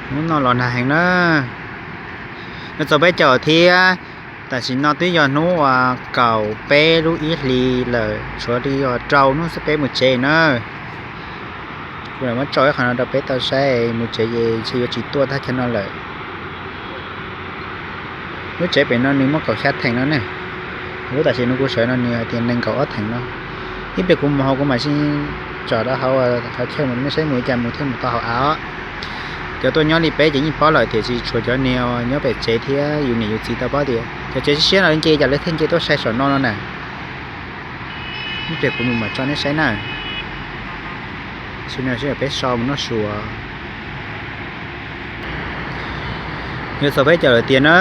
Hnub no los nag heev na, yuav txog peb caug thiab. Tam sim no twb yog hnub uas kaum peb lub ib hlis lawm, tshuav li uas rau hnub xwb peb mus tsev na. Kuv lam muab tso ib qho no rau peb tau saib, mus tsev ces ntshe yuav tsis tuaj thaj chaw no lawm. Lub tsev pem no nws muaj kaum xya theem no ne. Lub tam sim no kuv sawv no nws hais tias nees nkaum ob theem no. Ib pliag kuv mus hauv kuv mam sib tsom rau hauv qhov chaw mus, nej saib mus li cas mus thiaj mus tau hauv av os. Cov tuaj nyob li peb ces yeej paub lawm, tiam sis tshuav cov niag nyob pem tsev thiab yus niam yus txiv tau paub tias cov tsev siab siab no li nce cas lawv thiaj nce tuaj sai saum no no na. Ib pliag kuv mus mam tso nej saib na. Tam sim no sib peb so mus noj su. Yuav txog peb caug lawm tiag na.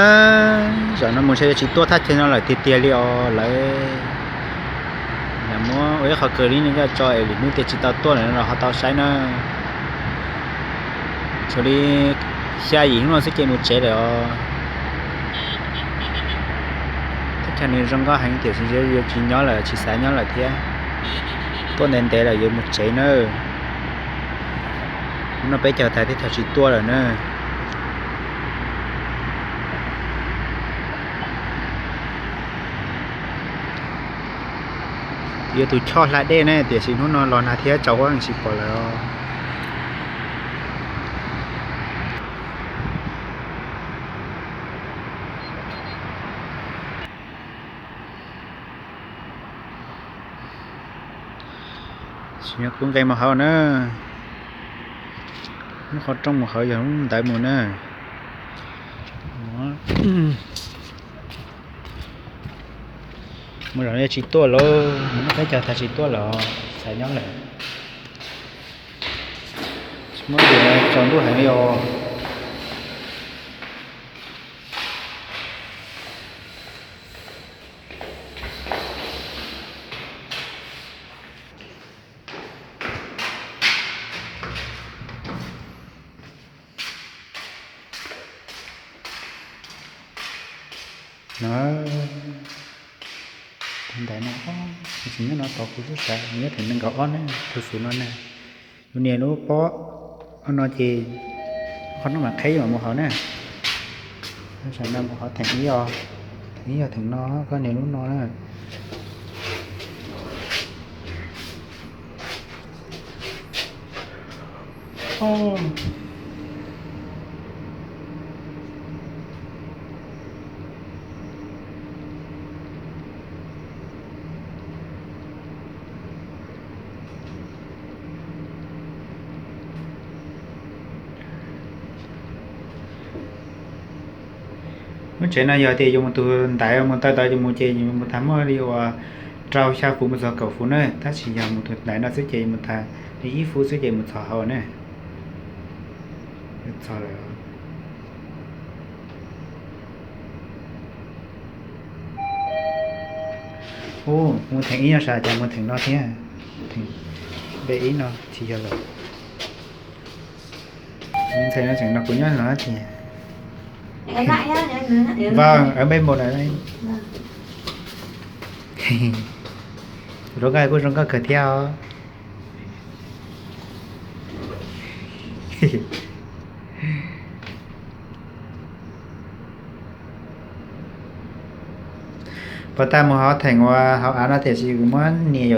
Zaum no mus ntshe yuav tsis tuaj thaj chaw no lawm tiag tiag li os lawv. Lam muab ua ib qho clip no coj tso es lwm hnub tias tsis tau tuaj lawm no los ho tau saib na. Tshuav li xya yim hnub no xwb ces mus tsev lawm os. Thaj chaw nws zoo nkauj heev tiam sis yuav tsis nyob lawm, tsis xav nyob lawm thiab. Tuaj ntev ntev lawm yuav mus tsev na. Hnub no peb caug tas thiab thaum tsis tuaj lawm na. Yuav tus choj hla dej ne, tiam sis hnub no los nag thiab tsaus huab tsis pom lawm os. Sim no kuv nqes mus hauv na. Lub qhov rooj mus hauv yog lub ntawd mus na. Mus zaum no tsis tuaj lawm, mus peb caug tas tsis tuaj lawm, xav nyob lawm. Tsis muaj tias tsaus ntuj heev li os. No, tus ntawm no, tus txiv nyob no tod kuv xub xav nws nyob theem nees nkaum ob ne, tus xwm no ne. Yus niam lub pob no ces qhov no mam qheb mam mus hauv na. Tam no mus hauv theem ib os, theem ib yog theem no, koj niam lub no na. Lub tsev no yog tias yuav mus tus ntaiv mus taw tod yuav mus ces yuav mus tag muaj li uas rau xya fuv mus txog kaum fuv na, tab sis yog mus tus ntaiv no xwb ces mus tag li ib fuv xwb ces mus txog hauv na. Txog lawm. Mus theem ib no sas cas mus theem no thiab, theem B ib no tsis yog lawm. Ntxhais no tseem nrog kuv nyob no tiag. Vau, npej npaum na. Zoo nkauj kuj zoo nkauj kawg thiab os. Puas tau mus hauv theem uas hauv av no tiam sis kuv muab nias